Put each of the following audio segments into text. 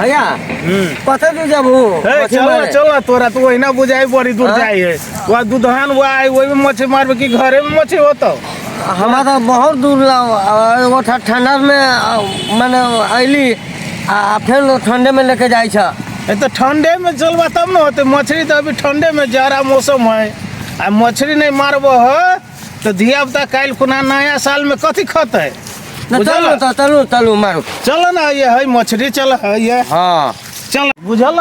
भैया कतऽ दूर जाबू हे मछली चल मारे? चल तोरा तो ओहिना बुझाइ बड़ी दूर हाँ? जाइ है वह दुधान वह आइ ओहिमे मछली मारबे कि घरे में मछली होतो हमरा तऽ बहुत दूर एगो ठंडा में माने अयली आ फेर ठंडे में लेके जाइ छ ए तो ठंडे में चलबा तब न होते मछली तो अभी ठंडे में जाड़ा मौसम है आ मछली नहीं मारबो है तो धिया पुता काल्हि खुना नया साल में कथी खतै ना बुझल? चलू तऽ चलू चलू मारू चल ना ये है मछली चल है ये हाँ चल बुझल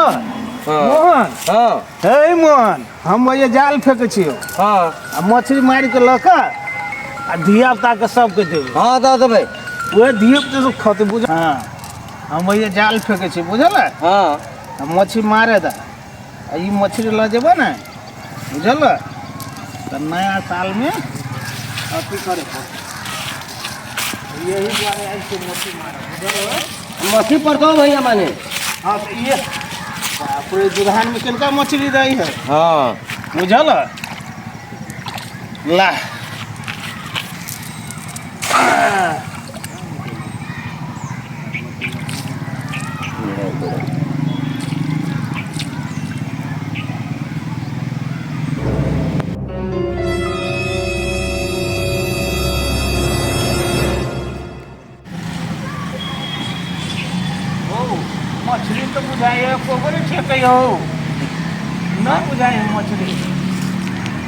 मोहन हाँ हे मोहन हम ये जाल फेंकै छियौ हाँ आ मछली मारि के लऽ कऽ आ धिया पुता के सबके देबै हाँ दऽ देबै वएह धिया पुता सब खतै बुझ हाँ हम ये जाल फेंकै छी बुझल हाँ आ मछली मारे दऽ आ ई मछली लऽ जेबै ने बुझल तऽ नया सालमे अथी करे पड़तै यही दुआरे आयल छियै मछली मारे बुझल मछली पड़तौ भैया माने हाँ तऽ ये बाप रे दुल्हन में किनका मछली रही है हाँ बुझल ला मछली तो बुझाइए कोबरे ठेकै हो ना बुझाइए मछली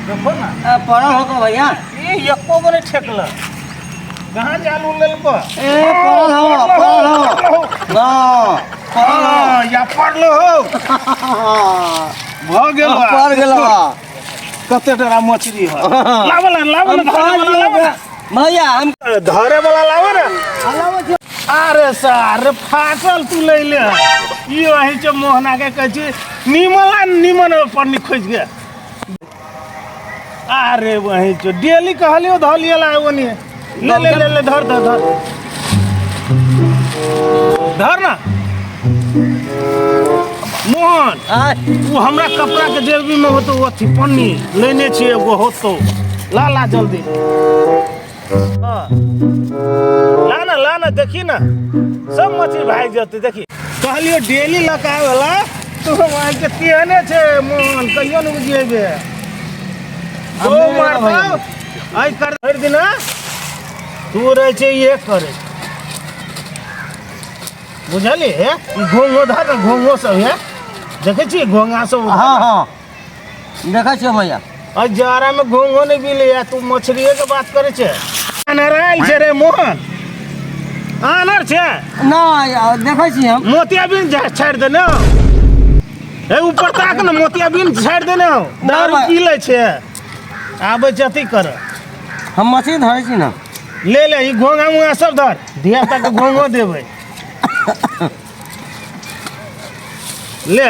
देखो ना पड़ल होतो भैया ये एको गो नहीं ठेकल कहाँ जाल उल लेलको ए पड़ल हो पड़ल हो ना पड़ल हो हाँ, या पड़लो हो भऽ गेल बा। पड़ गेल बा। कते टरा मछली है लावल ना लावल हम ना धरे वाला लावल ना। भैया हम धरे वाला लावल ना अरे सार फाटल तू ले ले ई वही छै मोहना के कहै छी निमन ला निमन पन्नी खोजि के अरे वही छौ डेली कहलियो धऽ लिअ ला ओनी ले ले ले ले धर धर धर धर ना मोहन आय ओ हमरा कपड़ा के जेबी में होतो अथी पन्नी लेने छियै एगो होतो ला ला जल्दी हाँ। ला ना ला ना देखी ना सब मछली भागि जेतै देखी कहलियो डेली लऽ कऽ आबै ला तू वहाँ के तेहने छै मोहन कहियो ने बुझिएबे ओ मारतौ आइ कर भरि दिना तू रहै छै ये करे बुझलियै हे ई घोंघो धर ने घोंघो सब हे देखै छियै घोंघा सब हाँ हाँ देखै छियै भैया आ जाड़ा में घोंघो नहीं मिलैया तू मछलिए के बात करे छै अनर आयल छै रे मोहन आनर छै नहि देखै छी हम मोतियाबिन छाड़ि देने हो हे ऊपर ताक ने मोतियाबिन छाड़ि देने हो दारू भाई। पी लै छै आबै छै अथी कर हम मछली धरै छी ने ले ले ई घोंघा मुँगा सब धर धिया पुता के घोंघो देबै ले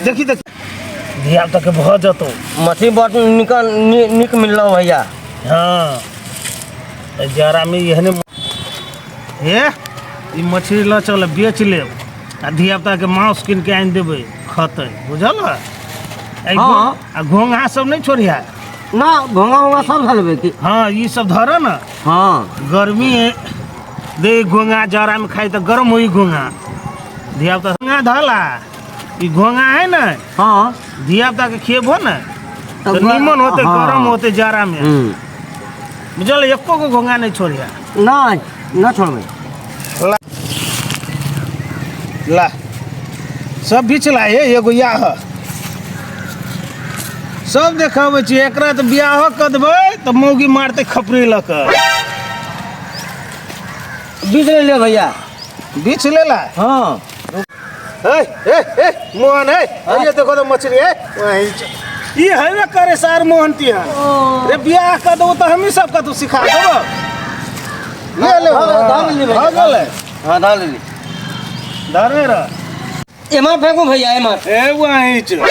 देखी देखी धिया पुता के भऽ जेतौ मछली बड़ नीक नीक मिललो भैया हाँ जाड़ा में एहने हे ई मछली लऽ चल बेच लेब आ धिया पुता के मांस कीन के आनि देबै खतै बुझल हाँ। आ घोंघा सब नहि छोड़िया ना घोंघा उंगा सब धरबै की हाँ ई सब धर न हाँ गर्मी है दे घोंघा जाड़ा में खाई तो गर्म होई घोंघा धिया पुता घोंघा धला ई घोंघा है ना हाँ धिया पुता के खिएबो ने तो तो नीमन होते हाँ। गरम होते जाड़ा में हम्म। बुझल एको गो घोंघा नहीं छोड़िया ना ना छोड़बै ला सब बीच ला हे एगो या ह सब देखाबै छी एकरा तऽ बियाहो कऽ देबै तऽ मौगी मारतै खपरी लऽ कऽ बीच ले ले भैया बीछ लेला हाँ हे हे हे मोहन हे अरे देखो तो मछली है वहीं ई हेबे करे सार मोहन तिहान रे बियाह कर दो तो हमही सबके तू सिखा देबो ले ले धर ले भैया। भऽ गेलै हाँ धर लेली धरे रह एमा फेंकू भैया एमा ए वहीं छौ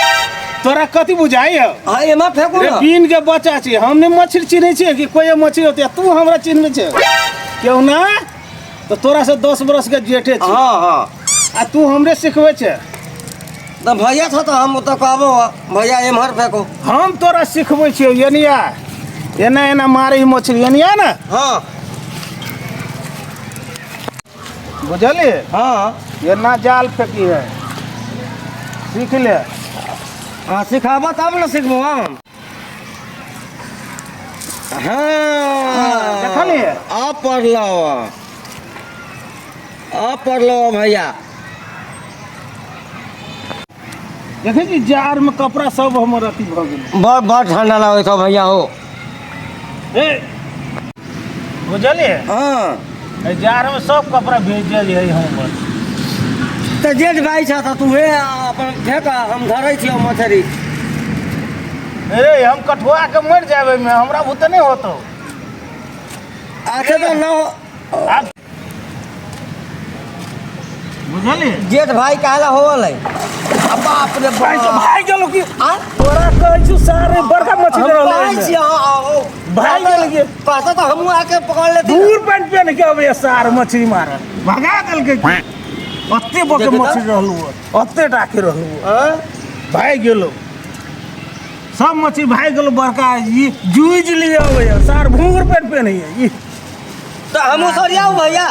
तोरा कथी बुझाइ हौ हाँ एमा फेंकू रे ना बीन के बच्चा छी हम नहि मछली चिन्है छियै कि कोई मछली होती तू हमरा चिन्हबै छै क्यों ना तो तोरा से 10 बरस के जेठे छी हाँ हाँ आ तू हमरे सिखबै छै तो भैया था तो हम तो कहबो भैया एम्हर फेंको हम तोरा सिखबै छियौ एनिया एना एना मारे ही मछली एनिया ने हाँ बुझलियै? हाँ। एना जाल फेंकी है, सीख ले। हाँ, सिखाबा तब ना सिखबो हम। हाँ, देखलियै? अब पढ़लो, अब पढ़लो भैया। देखै छी जार में कपड़ा सब हमर अथी भऽ गेल। बड़ बड़ ठंडा लागै छौ भैया हो। ए बुझलियै? हाँ। एहि जार में सब कपड़ा भेजल है हमर। तऽ जेठ भाई छ तऽ तूहे अपन फेंक, हम धरै छियौ मछरी। ए हम कठुआ के मरि जायब एहिमे, हमरा बुते नहि होतौ। अच्छा तऽ न। बुझलियै? जेठ भाई काहे होवल है? आ बाप रे भाई बाप। भाई गेलो की? आ? तोरा कहै छु सारे बड़का मछली हम रहलै कहै एहिमे। छियै, हाँ, ओ भाग गेल की? कहता तऽ हमहूँ आके पकड़ लेती। दूर पैंट पहन के अबैया सार मछली मारल, भगा देलकै। ओते बके देखी तऽ। मछली रहलू, ओते टाके रहलू। हाँ? भागि गेलो सब मछली, भागि गेलो। बड़का ई जूझ लिए अबैया सार, भूर पैंट पहनैया ई। तऽ हमहूँ सरियाउ भैया?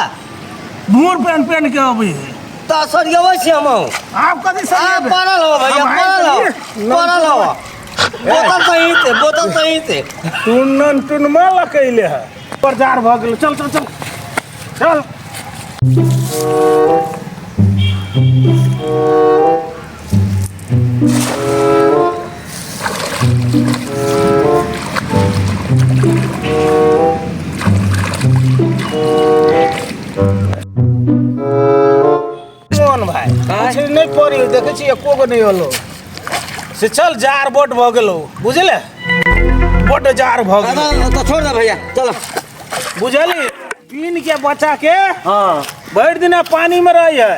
भूर पैंट पहन के अबै है। तऽ सरियाबै छी हमहूँ। आब कथी आ सरियेबै? पड़ल हो भैया, हम पड़ल हो, भागि गेलियै। पड़ल हो। बोतल सही से, बोतल सही से। टुनन टुनमा लकैले है प्रचार भऽ गेल। चल चल चल चल। मोहन भाई, मछली नहि पड़ी, देखै छी एको गो नहि होलो से। चल, जार बड भऽ गेलो, बुझले? बड जार भऽ गेलो। तऽ छोड़ दे भैया, चलो। बुझली, बीन के बच्चा के हाँ। भरि दिना पानी में रही है,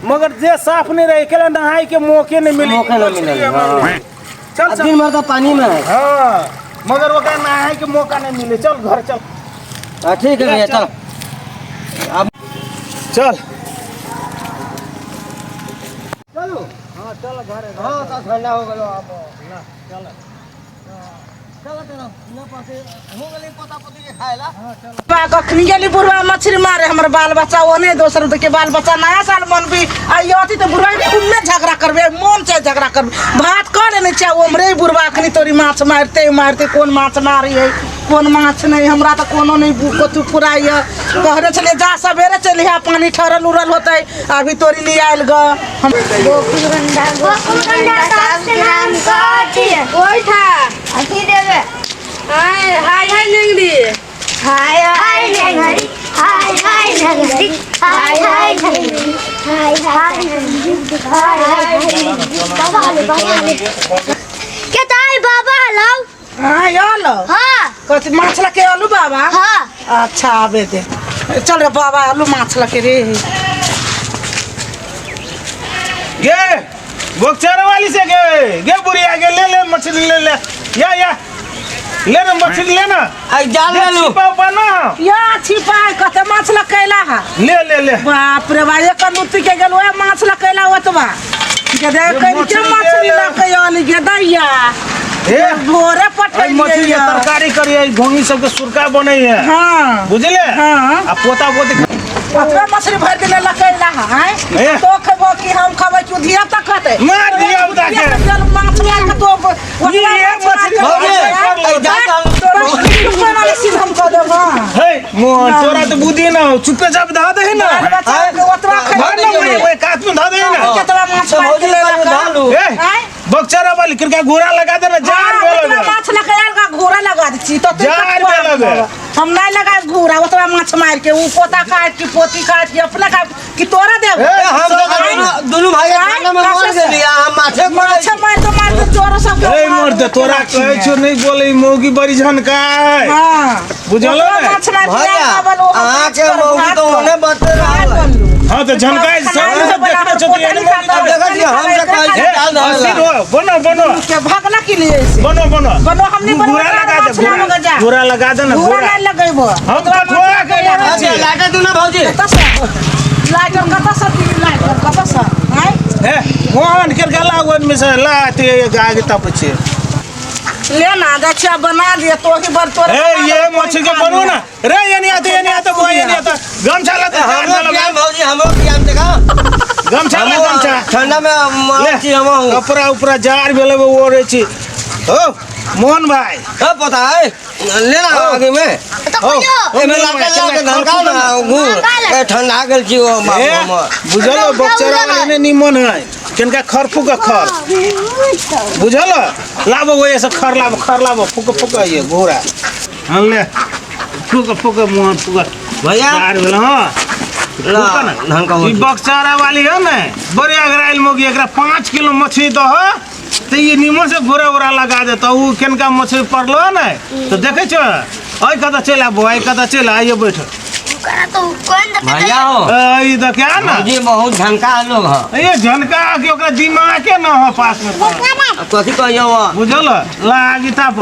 मगर जे साफ नहीं रहे केला नहाय के मौके नहीं मिले। मौके नहीं मिले, हाँ। चल आ चल। दिन भर तऽ पानी में है। हाँ, मगर ओकरा नहाय के मौका नहीं मिले। चल घर चल। हाँ, ठीक है भैया, चल। अब चल। चलो। हाँ, चल घर। हाँ, तऽ ठंडा हो गेलो अब। ना चल। चलो चलो, ना पासे हो गेलै पोता पोती के खाए ला। बा कखनी गेली बुढ़वा मछली मारे, हमर बाल बच्चा ओने दोसर के बाल बच्चा नया साल मनबी आ यो अथी। तऽ बुढ़वा खूबे झगड़ा करबे, मोन छै झगड़ा करबे। भात कऽ लेने छै ओमरे। बुढ़वा अखनी तोरी माछ मारिते मारिते कोन माछ मारी है, कोन माछ नहि, हमरा तऽ कोनो नहि कथू फुराइए। कहने छलियै जा सवेरे चलिहे, पानी ठहरल उड़ल होतै। अभी तोरी नहीं आयल ग हम। गोकुल गंडा, गोकुल गंडा सास के नाम कथी है? गोइठा। अथी देवे। हाय हाय हाय नेंगरी। हाय हाय नेंगरी, हाय हाय नेंगरी, हाय हाय नेंगरी, हाय हाय नेंगरी, हाय हाय नेंगरी। बाबा आले, बाबा आले। के ताई बाबा हलो। हाँ, आलो। हाँ। कथी माछ लके आलू बाबा? हाँ। अच्छा, आबे दे। चल रे बाबा, आलू माछ लके रे। गे बोकचर वाली से, गे गे बुढ़िया गे, ले ले मछली, ले ले, या या ले ना मछली, ले ना। आ जाल ले लू। छिपा उपा ना। या छिपाय कते माछ लकेला हा? ले ले ले। बाप रे बा, एक नुती के गेल ओए माछ लकेला ओतबा के दे। ये कहि के मछली मछली ले ले। लके आली गे दैया। ए भोरे एहि मछली के पठेलियै। तरकारी करिए, घोंगी सबके सुरका बनै है। हाँ। बुझले? हाँ। आ पोता पोती। ओतबे मछली भरि दिने लकेला हा आँय? ए। तो खेबो कि हम खेबै कि धिया तक खेतै? मार धिया पुता के। गेल माछ मार के तो ओतबा ये माछ मछली मार के भौजी, आँय? ऐ जाल डाल। तोरा चुप्पे वाले सीध हम कऽ देबो। हे मोहन, तोरा तो बुद्धि ना हो, चुपे चाप धऽ दे ना। बाल बच्चा के ओतबा धर खेबै। ना, ओए ओए कात में धऽ दे ना। केतबा माछ तऽ मार भौजी के लगा लेलक? डालू। ए आँय? बक्चरा वाली कृपया घोड़ा लगा दे ना जार हाँ, बोलो। ओतबा माछ लके आयल गा घोड़ा लगा दै छी तो जार में लगे। हम नहीं लगाए घोड़ा। ओतबा माछ मार के उ पोता खाए कि पोती खाए कि अपने खाए कि तोरा देब? ए, हम तऽ दुनू दुनू भाई ठंडा में मर गेली आ हम माछे माछ मार तो मार के तोरा सब ए मर्द, तोरा कहै छौ नहीं बोले, मौगी बड़ी झनकाय। हां। बुझलो ने? माछ मार के भैया, आयल ओ अहाँके मौगी तऽ ओहने बते रहल। हाँ, तो झनकाय सब सब देखने छौ तो एहने मौगी अब देखै छियै, हम जे कहै छी ए, जाल धरै अस्थिर ला। हो, बनो बनो। के भगला के लिए से। बनो बनो। बनो, हमनी बनबो। घोड़ा लगा दे, माछ ना घोड़ा लगा जा। घोड़ा लगा दे ना। घोड़ा घोड़ा नहीं लगेबो। हम कठुआ के मरै अच्छा छी। लाटे दू ना भौजी। कतऽ से लाइटर, कतऽ से दी लाइटर, कतऽ से आँय? ए मोहन के गला ओन में से ला ते आगे तप छै। ले ना जाइ छियै बना लिअ तोही बड़ तोरे ए ये मछली के बनू ना रे ये नहीं आते ये नहीं आता बुआ ये नहीं आता गमछा ला तो हमरो पियाम भौजी हमरो पियाम देखा गमछा ला गमछा ठंडा में ले मरै छी हम कपड़ा उपरा जार भेलै वो ओढ़ै छी हो मोहन भाई ओ पता है ले ना आगे में तो कहियो एमे लागल लागल धनका ना गुड़ ए ठंडा गेल छी ओ बाप ए हमर बुझल बकचरा वाली ने निमन है किनका खर फूक खर बुझल लाबो वो से खर लाबो खर लाबो फूक फूक ये घोड़ा हाँ ले फूक फूक मोहन फूक भैया जार भेल हाँ ला फूक ना धनका ई बकचारा वाली है ने बड़े अगराइल मोगी एकरा 5 किलो मछली दह तो ये निमन से घोड़ा उड़ा लगा देता उ केनका मछली पड़लो है ने तो देखे छो ऐ कता चलि आबो ऐ कता चलि आइए बैठ। ओकरा तो कोन दे भैया हो ऐ ई देखिया ना। भौजी बहुत झनका लोग ह। ये झनका के ओकरा दिमाग के न हो पास में तो। अब कथी कहियो बुझल लागी ताप।